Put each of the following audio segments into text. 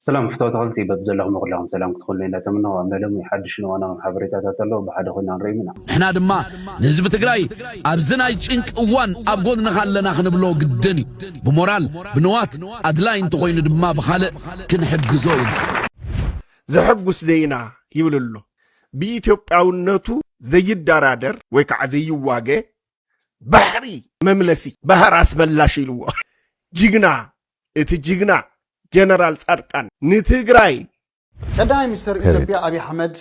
ሰላም ፍትወ ተኸልቲ በብ ዘለኹም ኩላኹም ሰላም ክትኾኑ እንዳተመነኹ ኣብ ናይ ሎሚ ሓድሽን እዋናውን ሓበሬታታት ኣለዉ ብሓደ ኮይና ንርእዮም ኢና። ንሕና ድማ ንህዝቢ ትግራይ ኣብዚ ናይ ጭንቂ እዋን ኣብ ጎድንኻ ኣለና ክንብሎ ግድን እዩ። ብሞራል ብንዋት ኣድላይ እንተኾይኑ ድማ ብኻልእ ክንሕግዞ ኢና። ዘሐጉስ ዜና ይብል ኣሎ። ብኢትዮጵያውነቱ ዘይደራደር ወይ ከዓ ዘይዋገ ባሕሪ መምለሲ ባህር ኣስመላሽ ኢልዎ። ጅግና እቲ ጅግና ጀነራል ፃድቃን ንትግራይ ቀዳማይ ሚኒስተር ኢትዮጵያ ኣብይ ኣሕመድ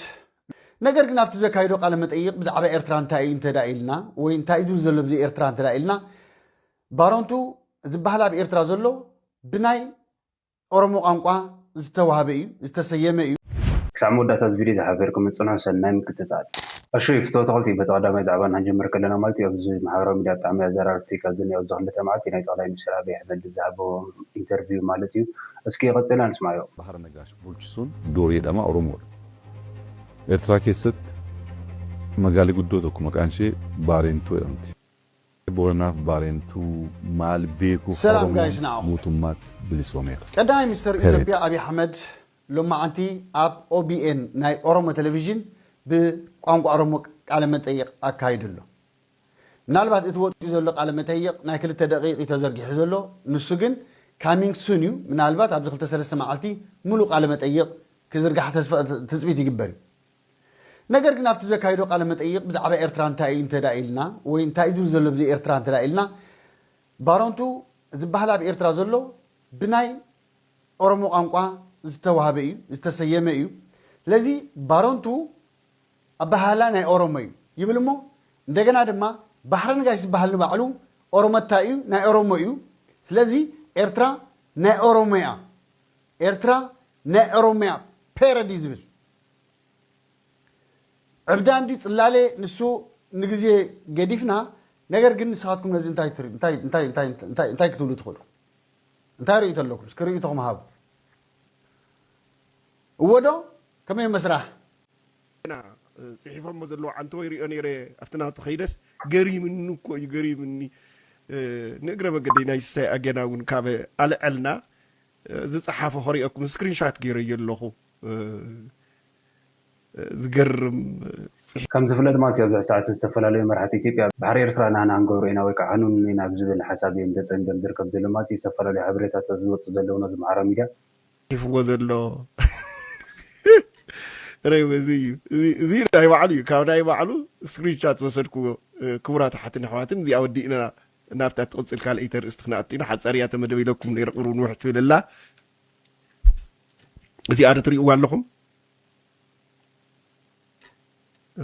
ነገር ግን ኣብቲ ዘካይዶ ቃለ መጠይቕ ብዛዕባ ኤርትራ እንታይ እዩ እንተ ኢልና ወይ እንታይ ዝብል ዘሎ ብዚ ኤርትራ እንተ ኢልና ባሮንቱ ዝበሃል ኣብ ኤርትራ ዘሎ ብናይ ኦሮሞ ቋንቋ ዝተዋህበ እዩ ዝተሰየመ እዩ። ክሳዕ መወዳእታ እዚ ቪድዮ ዝሓበርኩም ጽንሑ ሰናይ ምክትታል። እሺ ፍትወ ተኸልቲ በቲ ቀዳማይ ዛዕባ ንክንጅምር ከለና ማለት እዩ ኣብዚ ማሕበራዊ ሚድያ ብጣዕሚ ኣዘራረብቲ ካብ ዝኒኦ ኣብዚ ክልተ መዓልቲ ናይ ጠቕላይ ሚኒስትር ኣብይ ኣሕመድ ዝሃቦ ኢንተርቪው ማለት እዩ። እስኪ ቀጺልና ንስማዮ። Bahar Nagash bulchisuun doorii jedhama Oromoodha. Eertiraa keessatti magaalli guddoo tokko maqaan ishee Baareentuu jedhamti. Booranaaf Baareentuu maal beekuuf Oromoon guutummaatti bilisoomeera. ቀዳማይ ሚኒስትር ኢትዮጵያ ኣብይ ኣሕመድ ሎማዓንቲ ኣብ ኦቢኤን ናይ ኦሮሞ ቴሌቪዥን ብቋንቋ ኦሮሞ ቃለ መጠይቕ ኣካይዱ ኣሎ። ምናልባት እቲ ወፂኡ ዘሎ ቃለ መጠይቕ ናይ ክልተ ደቂቕ እዩ ተዘርጊሑ ዘሎ። ንሱ ግን ካሚንግ ሱን እዩ። ምናልባት ኣብዚ ክልተ ሰለስተ መዓልቲ ሙሉእ ቃለ መጠይቕ ክዝርጋሕ ተስፋ ትፅቢት ይግበር እዩ። ነገር ግን ኣብቲ ዘካይዶ ቃለ መጠይቕ ብዛዕባ ኤርትራ እንታይ እዩ እንተ ኢልና ወይ እንታይ ዝብል ዘሎ ብዚ ኤርትራ እንተ ኢልና ባሮንቱ ዝበሃል ኣብ ኤርትራ ዘሎ ብናይ ኦሮሞ ቋንቋ ዝተዋህበ እዩ ዝተሰየመ እዩ። ስለዚ ባሮንቱ ኣበሃህላ ናይ ኦሮሞ እዩ ይብል እሞ እንደገና ድማ ባሕረ ነጋሽ ዝበሃል ንባዕሉ ኦሮመታ እዩ ናይ ኦሮሞ እዩ። ስለዚ ኤርትራ ናይ ኦሮሞ እያ። ኤርትራ ናይ ኦሮሞ እያ ፔረድ እዩ ዝብል። ዕብዳን ድዩ ጽላለ ንሱ ንግዜ ገዲፍና። ነገር ግን ንስኻትኩም ነዚ እንታይ ትሪ- እንታይ እንታይ እንታይ እንታይ እንታይ ክትብሉ ትኽእሉ? እንታይ ርእይቶ ኣለኩም? እስኪ ርእይቶኹም ሃቡ። እወ ዶ? ከመይ መስራሕ? ና ፅሒፎሞ ዘለዉ ዓንተወይ ሪኦ ነይረ ኣብቲ ናቱ ከይደስ ገሪምኒ እኮ እዩ ገሪምኒ። ንእግረ መገደይ ናይ ሲሳይ ኣገና እውን ካብ ኣልዐልና ዝፀሓፎ ከሪኦኩም ስክሪንሻት ገይረዮ ኣለኹ። ዝገርም ከም ዝፍለጥ ማለት እዩ ኣብዚ ሰዓት ዝተፈላለዩ መራሕቲ ኢትዮጵያ ባሕሪ ኤርትራ ናህና ክንገብሮ ኢና ወይ ከዓ ሃኑን ኢና ብዝብል ሓሳብ እዮም ተፀሚዶም ዝርከብ ዘሎ ማለት እዩ ዝተፈላለዩ ሓበሬታታት ዝወፁ ዘለዉ ነዚ ማሕበራዊ ሚድያ ሒፍዎ ዘሎ ረይ እዚ እዩ እዚ ናይ ባዕሉ እዩ ካብ ናይ ባዕሉ ስክሪንሻት ዝወሰድክዎ ክቡራት ኣሓትን ኣሕዋትን እዚኣ ወዲእና ናብታ ትቕፅል ካልኣይቲ ኣርእስቲ ክነኣቱ ኢና ሓፃር እያ ተመደብ ኢለኩም ነይረ ቁሩብ ንውሕ ትብል ኣላ እዚኣ ዶ ትሪእዋ ኣለኹም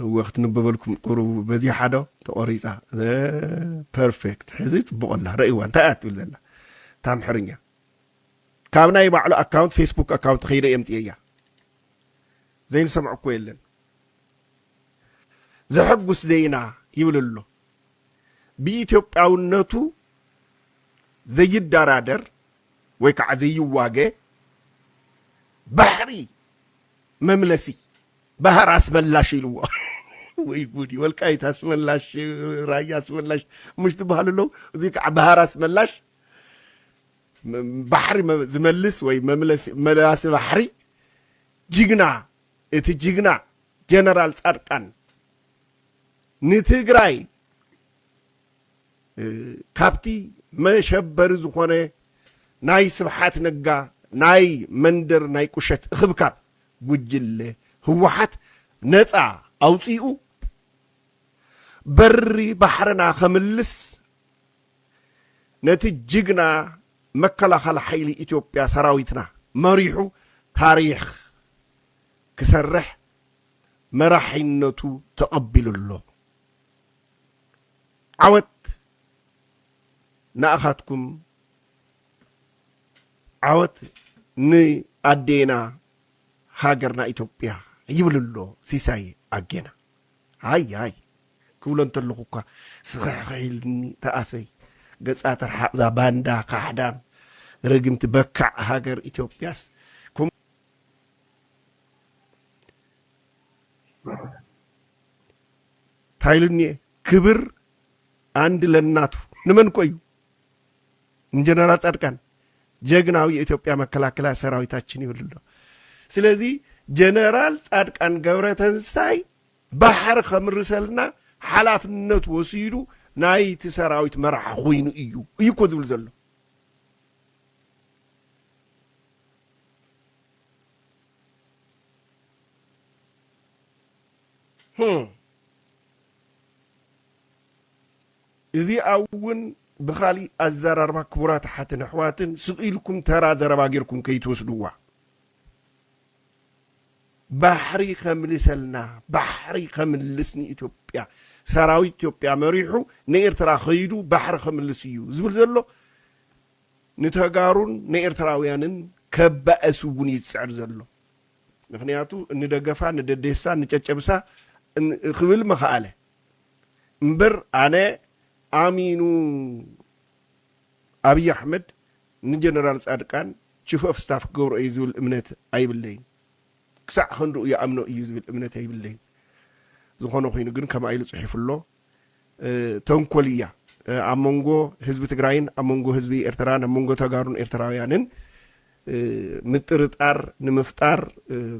እወ ክትንበበልኩም ቁሩብ በዚሓ ዶ ተቖሪፃ perfect ሕዚ ፅቡቕ ኣላ ረእይዋ እንታይ እያ ትብል ዘላ ታምሕርኛ ካብ ናይ ባዕሉ ኣካውንት ፌስቡክ ኣካውንት ከይደ የምፅየያ ዘይንሰምዖ እኮ የለን ዘሐጉስ ዜና ይብል ኣሎ ብኢትዮጵያውነቱ ዘይደራደር ወይ ከዓ ዘይዋገ ባሕሪ መምለሲ ባህር ኣስመላሽ ኢልዎ ወይ ጉድ ወልቃይት ኣስመላሽ ራያ ኣስመላሽ ምሽ ትበሃሉ ኣለዉ እዚ ከዓ ባህር ኣስመላሽ ባሕሪ ዝመልስ ወይ መላሲ ባሕሪ ጅግና እቲ ጅግና ጀነራል ፃድቃን ንትግራይ ካብቲ መሸበሪ ዝኾነ ናይ ስብሓት ነጋ ናይ መንደር ናይ ቁሸት እኽብካብ ጉጅለ ህወሓት ነፃ ኣውፂኡ በሪ ባሕርና ከምልስ ነቲ ጅግና መከላኸሊ ሓይሊ ኢትዮጵያ ሰራዊትና መሪሑ ታሪኽ ክሰርሕ መራሒነቱ ተቐቢሉ ኣሎ። ዓወት ንኣኻትኩም ዓወት ንኣዴና ሃገርና ኢትዮጵያ ይብል ኣሎ ሲሳይ ኣጌና። ኣይ ኣይ ክብሎ እንተለኹ እኳ ስኽሕኽሕ ኢልኒ ተኣፈይ ገጻ ተርሓቕዛ ባንዳ ካሕዳም ርግምቲ በካዕ ሃገር ኢትዮጵያስ ታይሉኒ ክብር ኣንድ ለናቱ ንመን ኮ እዩ ንጀነራል ጻድቃን ጀግናዊ የኢትዮጵያ መከላከያ ሰራዊታችን ይብል ኣሎ። ስለዚ ጀነራል ጻድቃን ገብረተንሳይ ባሕሪ ከምርሰልና ሓላፍነት ወሲዱ ናይቲ ሰራዊት መራሒ ኮይኑ እዩ እዩ እኮ ዝብል ዘሎ። እዚኣ እውን ብኻሊእ ኣዘራርባ ክቡራት ኣሓትን ኣሕዋትን ስቕ ኢልኩም ተራ ዘረባ ጌርኩም ከይትወስድዋ። ባሕሪ ከምልሰልና፣ ባሕሪ ከምልስ ንኢትዮጵያ፣ ሰራዊት ኢትዮጵያ መሪሑ ንኤርትራ ኸይዱ ባሕሪ ከምልስ እዩ ዝብል ዘሎ። ንተጋሩን ንኤርትራውያንን ከባእስ እውን ይጽዕር ዘሎ። ምኽንያቱ ንደገፋ፣ ንደዴሳ፣ ንጨጨብሳ ክብል መኸኣለ እምበር ኣነ ኣሚኑ ኣብይ ኣሕመድ ንጀነራል ጻድቃን ቺፍ ኦፍ ስታፍ ክገብሮ እዩ ዝብል እምነት ኣይብለይን። ክሳዕ ክንድኡ ይኣምኖ እዩ ዝብል እምነት ኣይብለይን። ዝኾነ ኮይኑ ግን ከምኣ ኢሉ ጽሒፉ ኣሎ። ተንኮል እያ ኣብ መንጎ ህዝቢ ትግራይን ኣብ መንጎ ህዝቢ ኤርትራን ኣብ መንጎ ተጋሩን ኤርትራውያንን ምጥርጣር ንምፍጣር።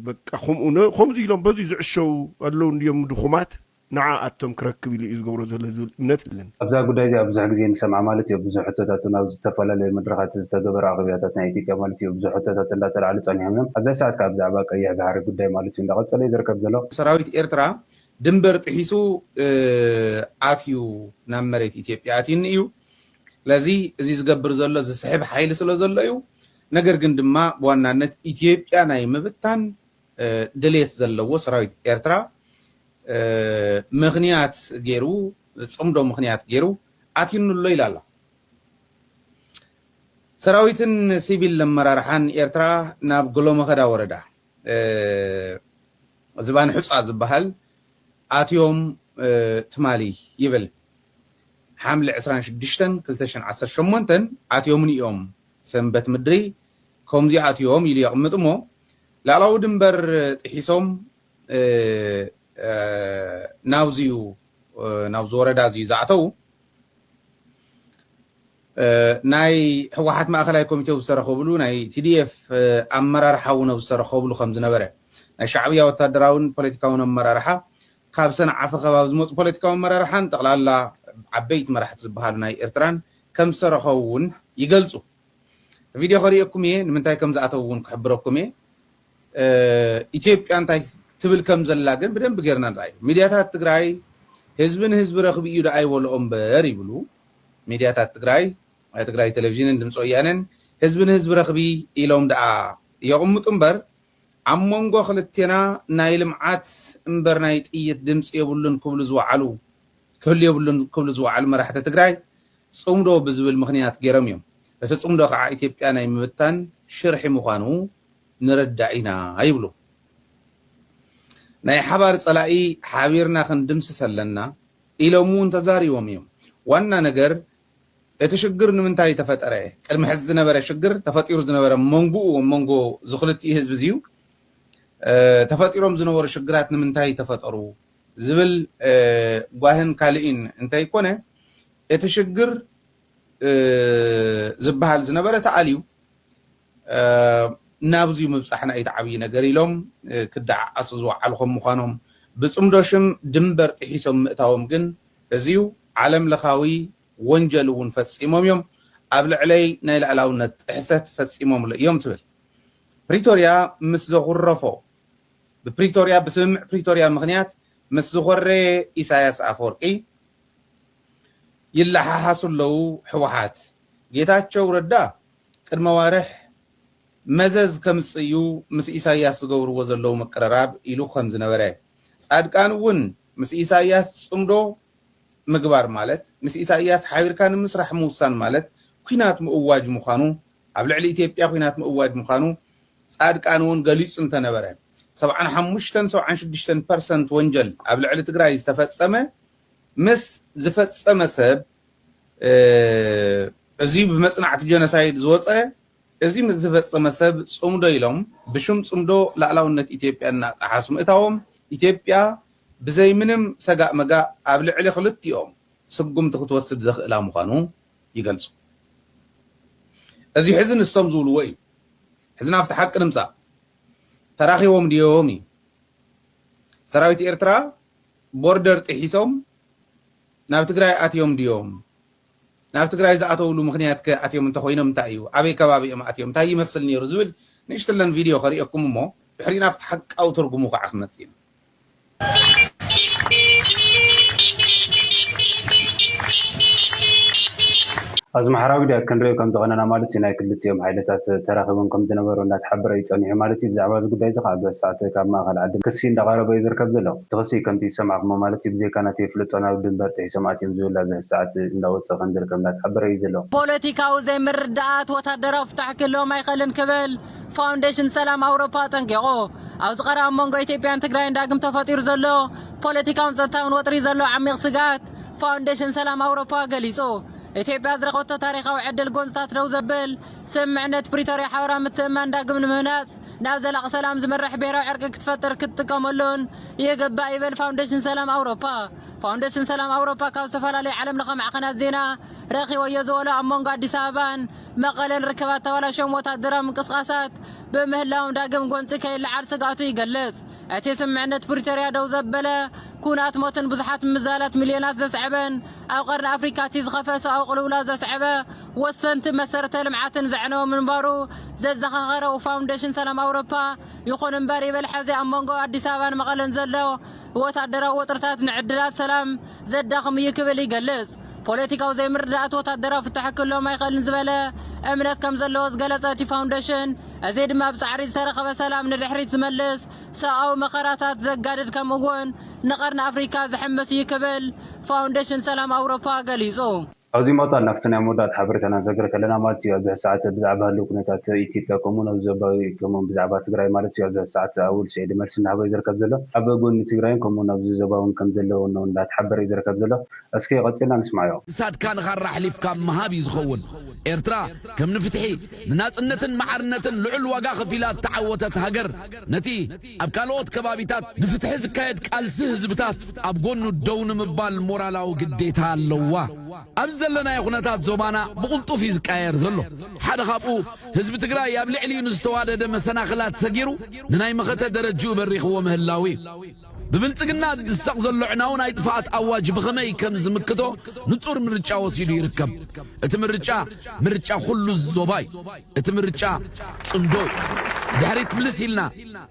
በቃ ከምኡ ከምዚ ኢሎም በዚ ዝዕሸው ኣለዉ እንድዮም ድኹማት፣ ንዓኣቶም ክረክብ ኢሉ እዩ ዝገብሮ ዘሎ ዝብል እምነት ኣለን። ኣብዛ ጉዳይ እዚኣ ብዙሕ ግዜ ንሰምዓ ማለት እዩ። ብዙሕ ሕቶታት ናብ ዝተፈላለዩ መድረኻት ዝተገበረ ኣቕቢያታት ናይ ኢትዮጵያ ማለት እዩ ብዙሕ ሕቶታት እንዳተላዕሉ ጸኒሖም እዮም። ኣብዛ ሰዓት ከዓ ብዛዕባ ቀይሕ ባሕሪ ጉዳይ ማለት እዩ እንዳቐጸለ እዩ ዝርከብ ዘሎ። ሰራዊት ኤርትራ ድንበር ጥሒሱ ኣትዩ ናብ መሬት ኢትዮጵያ ኣትዩኒ እዩ። ስለዚ እዚ ዝገብር ዘሎ ዝስሕብ ሓይሊ ስለ ዘሎ እዩ። ነገር ግን ድማ ብዋናነት ኢትዮጵያ ናይ ምብታን ድሌት ዘለዎ ሰራዊት ኤርትራ ምኽንያት ገይሩ፣ ጽምዶ ምኽንያት ገይሩ ኣትዩኒ ኣሎ ኢላ ኣላ። ሰራዊትን ሲቪል ኣመራርሓን ኤርትራ ናብ ገሎመኸዳ ወረዳ ዝባን ሑጻ ዝበሃል ኣትዮም ትማሊ ይብል። ሓምለ ዕስራን ሽዱሽተን ክልተ ሽሕን ዓሰርተ ሸሞንተን ኣትዮም እዮም። ሰንበት ምድሪ ከምዚ ኣትዮም ኢሉ የቕምጥ እሞ፣ ላዕላዊ ድንበር ጥሒሶም ናብዚዩ ናብዚ ወረዳ እዚዩ ዝኣተዉ። ናይ ህወሓት ማእኸላይ ኮሚቴ ዝተረኸብሉ፣ ናይ ቲዲኤፍ ኣመራርሓ እውን ዝተረኸብሉ ከም ዝነበረ፣ ናይ ሻዕብያ ወታደራውን ፖለቲካውን ኣመራርሓ ካብ ሰንዓፈ ከባቢ ዝመፁ ፖለቲካዊ ኣመራርሓን ጠቕላላ ዓበይቲ መራሕቲ ዝበሃሉ ናይ ኤርትራን ከም ዝተረኸቡ እውን ይገልፁ። ቪድዮ ከርእየኩም እየ፣ ንምንታይ ከም ዝኣተው እውን ክሕብረኩም እየ። ኢትዮጵያ እንታይ ትብል ከም ዘላ ግን ብደንብ ጌርና ንርኣዩ። ሚድያታት ትግራይ ህዝቢ ንህዝቢ ረኽቢ እዩ ደኣ ይበልኦ እምበር ይብሉ። ሚድያታት ትግራይ፣ ትግራይ ቴሌቪዥንን ድምፂ ወያነን ህዝቢ ንህዝቢ ረኽቢ ኢሎም ደኣ የቕምጡ እምበር ኣብ መንጎ ክልቴና ናይ ልምዓት እምበር ናይ ጥይት ድምፂ የብሉን ክብሉ ዝወዓሉ ክህሉ የብሉን ክብሉ ዝወዓሉ መራሕቲ ትግራይ ጽምዶ ብዝብል ምኽንያት ገይሮም እዮም። እቲ ጽምዶ ከዓ ኢትዮጵያ ናይ ምብታን ሽርሒ ምዃኑ ንርዳእ ኢና ይብሉ። ናይ ሓባር ጸላኢ ሓቢርና ክንድምስስ ኣለና ኢሎም እውን ተዛሪቦም እዮም። ዋና ነገር እቲ ሽግር ንምንታይ ተፈጠረ? ቅድሚ ሕዚ ዝነበረ ሽግር ተፈጢሩ ዝነበረ መንጉኡ መንጎ ዝክልቲኡ ህዝቢ እዚዩ ተፈጢሮም ዝነበሩ ሽግራት ንምንታይ ተፈጠሩ ዝብል ጓህን ካልእን እንተይኮነ እቲ ሽግር ዝበሃል ዝነበረ ተኣልዩ ናብዚ ምብፃሕና እዩ ተዓብዪ ነገር ኢሎም ክደዓዓሱ ዝወዓሉ ከም ምዃኖም ብፅምዶ ሽም ድንበር ጥሒሶም ምእታዎም ግን እዚዩ ዓለም ለኻዊ ወንጀል እውን ፈፂሞም እዮም። ኣብ ልዕለይ ናይ ልኣላውነት ጥሕሰት ፈፂሞምሉ እዮም ትብል። ፕሪቶርያ ምስ ዘኹረፎ ብፕሪቶርያ ብስምምዕ ፕሪቶርያ ምኽንያት ምስ ዝኾረየ ኢሳያስ ኣፈወርቂ ይለሓሓሱ ኣለዉ። ህወሓት ጌታቸው ረዳ ቅድሚ ኣዋርሕ መዘዝ ከምፅእ እዩ ምስ ኢሳያስ ዝገብርዎ ዘለዉ ምቅርራብ ኢሉ ከም ዝነበረ ፃድቃን እውን ምስ ኢሳያስ ፅምዶ ምግባር ማለት ምስ ኢሳያስ ሓቢርካ ንምስራሕ ምውሳን ማለት ኩናት ምእዋጅ ምዃኑ ኣብ ልዕሊ ኢትዮጵያ ኩናት ምእዋጅ ምዃኑ ፃድቃን እውን ገሊፁ እንተነበረ ሰብዓን ሓሙሽተን ሰብዓን ሽዱሽተን ፐርሰንት ወንጀል ኣብ ልዕሊ ትግራይ ዝተፈፀመ ምስ ዝፈፀመ ሰብ እዚ ብመፅናዕቲ ጀኖሳይድ ዝወፀ እዚ ምስ ዝፈፀመ ሰብ ፅምዶ ኢሎም ብሽም ፅምዶ ላእላውነት ኢትዮጵያ እናጣሓሱ ምእታዎም ኢትዮጵያ ብዘይ ምንም ሰጋእ መጋእ ኣብ ልዕሊ ክልቲኦም ስጉምቲ ክትወስድ ዘኽእላ ምዃኑ ይገልፁ። እዚ ሕዚ ንሶም ዝብልዎ እዩ። ሕዚ ናብቲ ሓቂ ንምጻእ። ተራኺቦም ድዮም እዩ? ሰራዊት ኤርትራ ቦርደር ጥሒሶም ናብ ትግራይ ኣትዮም ድዮም? ናብ ትግራይ ዝኣተውሉ ምኽንያት ከ ኣትዮም እንተኾይኖም እንታይ እዩ? ኣበይ ከባቢ እዮም ኣትዮም? እንታይ ይመስል ነይሩ? ዝብል ንእሽትለን ቪድዮ ከርእየኩም እሞ ድሕሪ ናብቲ ሓቃዊ ትርጉሙ ከዓ ክመጽእ ኢና። ኣብዚ ማሕበራዊ ሚድያ ክንሪኦ ከም ዝቐነና ማለት እዩ ናይ ክልቲኦም ሓይልታት ተራኺቦም ከም ዝነበሩ እንዳተሓበረ እዩ ጸኒሑ ማለት እዩ። ብዛዕባ እዚ ጉዳይ እዚ ከዓ ኣብዚ ሰዓት ካብ ማእኸል ዓዲ ክሲ እንዳቐረበ እዩ ዝርከብ ዘሎ። እቲ ክሲ ከምቲ ዝሰማዕኩሞ ማለት እዩ ብዘይካ ናተይ ፍልጦ ናብ ድንበር ጥሒሶም ኣትዮም ዝብል ኣብዚ ሰዓት እንዳወፀ ከም ዝርከብ እንዳተሓበረ እዩ ዘሎ። ፖለቲካዊ ዘይምርድኣት ወታደራዊ ፍታሕ ክህልዎም ኣይኽእልን ክብል ፋውንዴሽን ሰላም ኣውሮፓ ኣጠንቂቑ። ኣብዚ ቀረባ ኣብ መንጎ ኢትዮጵያን ትግራይን ዳግም ተፈጢሩ ዘሎ ፖለቲካውን ጸጥታውን ወጥሪ ዘሎ ዓሚቕ ስግኣት ፋውንዴሽን ሰላም ኣውሮፓ ገሊጹ። ኢትዮጵያ ዝረኸበቶ ታሪኻዊ ዕድል ጎንጽታት ደው ዘብል ስምምዕነት ፕሪቶርያ ሓበራዊ ምትእምማን ዳግም ንምህናጽ ናብ ዘላቒ ሰላም ዝመርሕ ብሄራዊ ዕርቂ ክትፈጥር ክትጥቀመሉን ይግባእ ይብል ፋውንዴሽን ሰላም ኣውሮፓ። ፋውንዴሽን ሰላም ኣውሮፓ ካብ ዝተፈላለዩ ዓለም ለኸ ማዕኸናት ዜና ረኺበዮ ዝበሎ ኣብ መንጎ ኣዲስ ኣበባን መቐለን ርክባት ተባላሽዮም ወታደራዊ ምንቅስቓሳት ብምህላዎም ዳግም ጎንጺ ከይለዓል ስግኣቱ ይገልጽ። እቲ ስምምዕነት ፕሪቶርያ ደው ዘበለ ኩናት ሞትን ብዙሓት ምምዛላት ሚልዮናት ዘስዐበን ኣብ ቀርኒ ኣፍሪካ እቲ ዝኸፍአ ሰብኣዊ ቅልውላው ዘስዐበ ወሰንቲ መሰረተ ልምዓትን ዘዕነወ ምንባሩ ዘዘኻኸረ ፋውንዴሽን ሰላም ኣውሮፓ ይኹን እምበር ይበል ሐዚ ኣብ መንጎ ኣዲስ ኣበባን መቐለን ዘሎ ወታደራዊ ወጥርታት ንዕድላት ሰላም ዘዳኽም እዩ ክብል ይገልጽ። ፖለቲካዊ ዘይምርድዳእት ወታደራዊ ፍታሕ ክህልዎም ኣይኽእልን ዝበለ እምነት ከም ዘለዎ ዝገለጸ እቲ ፋውንዴሽን፣ እዚ ድማ ብጻዕሪ ዝተረኸበ ሰላም ንድሕሪት ዝመልስ ሰብኣዊ መኸራታት ዘጋድድ ከምኡ እውን ንቐርኒ ኣፍሪካ ዝሕምስ እዩ ክብል ፋውንዴሽን ሰላም ኣውሮፓ ገሊጹ። ኣብዚ ምቕጻል ናብቲ ናይ መወዳእታ ሓበሬታና ንሰግር ከለና ማለት እዩ። ኣብዚ ሰዓት ብዛዕባ ህልው ኩነታት ኢትዮጵያ ከምኡ እውን ኣብዚ ዞባዊ ከምኡ እውን ብዛዕባ ትግራይ ማለት እዩ ኣብዚ ሰዓት ኣውል ስዒድ መልሲ እናሃበ እዩ ዝርከብ ዘሎ። ኣብ ጎኒ ትግራይን ከምኡ እውን ኣብዚ ዞባ እውን ከም ዘለውን ነው እንዳተሓበረ እዩ ዝርከብ ዘሎ። እስኪ ቀጺልና ንስማዮ። ክሳድካ ንኻራ ኣሕሊፍካ ምሃብ እዩ ዝኸውን። ኤርትራ ከም ንፍትሒ፣ ንናጽነትን ማዕርነትን ልዑል ዋጋ ከፊላ እተዓወተት ሃገር፣ ነቲ ኣብ ካልኦት ከባቢታት ንፍትሒ ዝካየድ ቃልሲ ህዝብታት ኣብ ጎኑ ደው ንምባል ሞራላዊ ግዴታ ኣለዋ። ኣብዚ ዘለናዮ ኩነታት ዞባና ብቕልጡፍ እዩ ዝቀያየር ዘሎ። ሓደ ካብኡ ህዝቢ ትግራይ ኣብ ልዕሊኡ ንዝተዋደደ መሰናኽላት ሰጊሩ ንናይ መኸተ ደረጅኡ በሪኽዎ ምህላው እዩ። ብብልጽግና ዝድሰቕ ዘሎ ዕናዊ ናይ ጥፍኣት ኣዋጅ ብኸመይ ከም ዝምክቶ ንጹር ምርጫ ወሲዱ ይርከብ። እቲ ምርጫ ምርጫ ኩሉ ዞባ እዩ። እቲ ምርጫ ጽምዶ እዩ። ንድሕሪት ምልስ ኢልና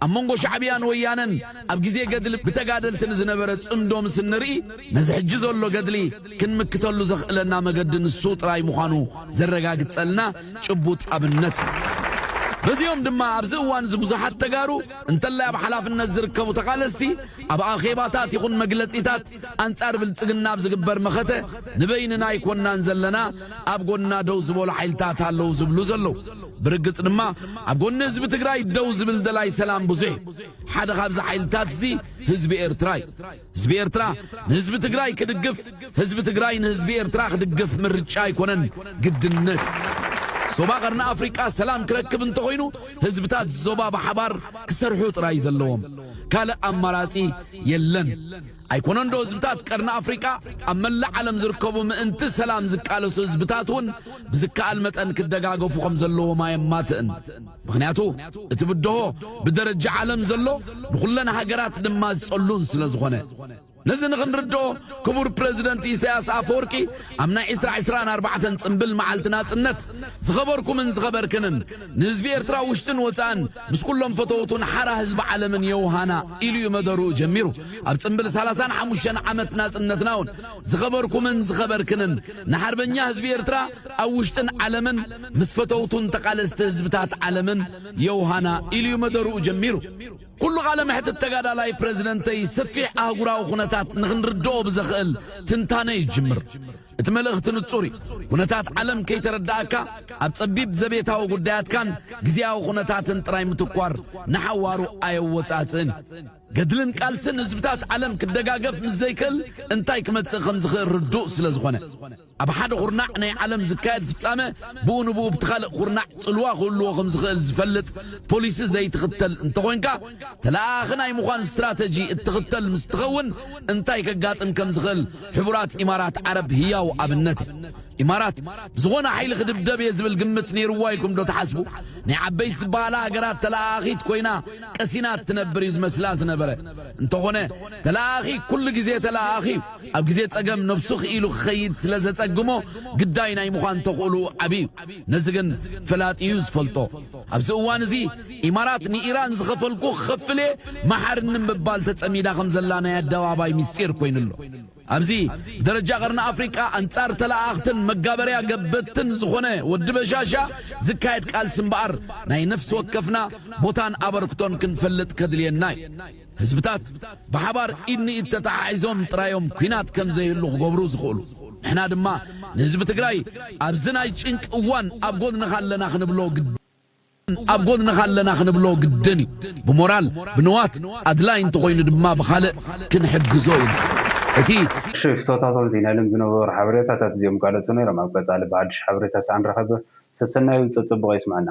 ኣብ መንጎ ሻዕብያን ወያነን ኣብ ግዜ ገድሊ ብተጋደልቲ ንዝነበረ ጽምዶ ምስ እንርኢ ነዚ ሕጂ ዘሎ ገድሊ ክንምክተሉ ዘኽእለና መገዲ ንሱ ጥራይ ምዃኑ ዘረጋግጸልና ጭቡጥ ኣብነት እዩ። በዚኦም ድማ ኣብዚ እዋን እዚ ብዙሓት ተጋሩ እንተላይ ኣብ ሓላፍነት ዝርከቡ ተቓለስቲ ኣብ ኣኼባታት ይኹን መግለጺታት ኣንጻር ብልጽግና ኣብ ዝግበር መኸተ ንበይንና ኣይኮናን ዘለና ኣብ ጎንና ደው ዝበሉ ሓይልታት ኣለዉ ዝብሉ ዘለዉ። ብርግጽ ድማ ኣብ ጎኒ ህዝቢ ትግራይ ደው ዝብል ደላይ ሰላም ብዙሕ እዩ። ሓደ ካብዚ ሓይልታት እዚ ህዝቢ ኤርትራ እዩ። ህዝቢ ኤርትራ ንህዝቢ ትግራይ ክድግፍ፣ ህዝቢ ትግራይ ንህዝቢ ኤርትራ ክድግፍ ምርጫ ኣይኮነን፣ ግድነት እዩ። ዞባ ቀርኒ ኣፍሪቃ ሰላም ክረክብ እንተኾይኑ ህዝብታት ዞባ ብሓባር ክሰርሑ ጥራይ ዘለዎም። ካልእ ኣማራጺ የለን። ኣይኮነንዶ ህዝብታት ቀርኒ ኣፍሪቃ ኣብ መላእ ዓለም ዝርከቡ ምእንቲ ሰላም ዝቃለሱ ህዝብታት እውን ብዝከኣል መጠን ክደጋገፉ ከም ዘለዎም ኣየማትእን። ምኽንያቱ እቲ ብድሆ ብደረጃ ዓለም ዘሎ ንኹለን ሃገራት ድማ ዝጸሉን ስለ ዝኾነ። ነዚ ንኽንርድኦ ክቡር ፕረዚደንት ኢሳያስ ኣፈወርቂ ኣብ ናይ ዕስራ ዕስራን ኣርባዕተን ጽምብል መዓልቲ ናጽነት ዝኸበርኩምን ዝኸበርክንን ንህዝቢ ኤርትራ ውሽጥን ወጻእን ምስ ኩሎም ፈተውቱን ሓራ ህዝቢ ዓለምን የውሃና ኢሉ እዩ መደርኡ ጀሚሩ። ኣብ ጽምብል ሰላሳን ሓሙሽተን ዓመት ናጽነትና እውን ዝኸበርኩምን ዝኸበርክንን ንሓርበኛ ህዝቢ ኤርትራ ኣብ ውሽጥን ዓለምን ምስ ፈተውቱን ተቓለስቲ ህዝብታት ዓለምን የውሃና ኢሉ እዩ መደርኡ ጀሚሩ። ኩሉ ቃለ መሕትት ተጋዳላይ ፕረዚደንተይ ሰፊሕ ኣህጉራዊ ኩነታት ንኽንርድኦ ብዘኽእል ትንታነ ይጅምር። እቲ መልእኽቲ ንጹር እዩ። ኩነታት ዓለም ከይተረዳእካ ኣብ ጸቢብ ዘቤታዊ ጉዳያትካን ግዜያዊ ኩነታትን ጥራይ ምትኳር ንሓዋሩ ኣየወጻጽእን እዩ። ገድልን ቃልስን ህዝብታት ዓለም ክደጋገፍ ምስ ዘይክእል እንታይ ክመጽእ ከም ዝኽእል ርዱእ ስለ ዝኾነ። ኣብ ሓደ ኹርናዕ ናይ ዓለም ዝካየድ ፍጻመ ብኡ ንብኡ ብቲ ካልእ ኹርናዕ ጽልዋ ክህልዎ ከም ዝኽእል ዝፈልጥ ፖሊሲ ዘይትኽተል እንተኾይንካ ተለኣኣኺ ናይ ምዃን ስትራተጂ እትኽተል ምስ ትኸውን እንታይ ከጋጥም ከም ዝኽእል ሕቡራት ኢማራት ዓረብ ህያው ኣብነት ኢማራት ብዝኾነ ሓይሊ ክድብደብ እየ ዝብል ግምት ነይርዋ ኢልኩም ዶ ትሓስቡ? ናይ ዓበይቲ ዝበሃላ ሃገራት ተለኣኣኺት ኮይና ቀሲና እትነብር እዩ ዝመስላ ዝነበረ። እንተኾነ ተለኣኣኺ ኩሉ ግዜ ተለኣኣኺ እዩ። ኣብ ግዜ ጸገም ነብሱ ክኢሉ ክኸይድ ስለ ዘጸግሞ ግዳይ ናይ ምዃን ተኽእልኡ ዓቢ እዩ። ነዚ ግን ፈላጢ እዩ ዝፈልጦ። ኣብዚ እዋን እዚ ኢማራት ንኢራን ዝኸፈልኩ ክኸፍል እየ መሓርኒ ምባል ተጸሚዳ ከም ዘላ ናይ ኣደባባይ ምስጢር ኮይኑሎ። ኣብዚ ደረጃ ቀርኒ ኣፍሪቃ ኣንጻር ተለኣኣኽትን መጋበርያ ገበትን ዝኾነ ወዲ በሻሻ ዝካየድ ቃልሲ እምበኣር ናይ ነፍሲ ወከፍና ቦታን ኣበርክቶን ክንፈልጥ ከድልየና እዩ። ህዝብታት ብሓባር ኢድ ንኢድ ተተሓሒዞም ጥራዮም ኲናት ከም ዘይህሉ ክገብሩ ዝኽእሉ። ንሕና ድማ ንህዝቢ ትግራይ ኣብዚ ናይ ጭንቂ እዋን ኣብ ጎድንኻ ኣለና ክንብሎ ግድ ኣብ ጎድንኻ ኣለና ክንብሎ ግድን እዩ። ብሞራል ብንዋት ኣድላይ እንተኾይኑ ድማ ብኻልእ ክንሕግዞ ኢና። እቲ ሽፍቶታት ዜና ሎም ዝነበሩ ሓበሬታታት እዚኦም ጋለጹ ነይሮም። ኣብ ቀጻሊ ብሓድሽ ሓበሬታ ሰዓን ረኸብ ሰሰናዩ ጸጽብቑ ይስማዕና።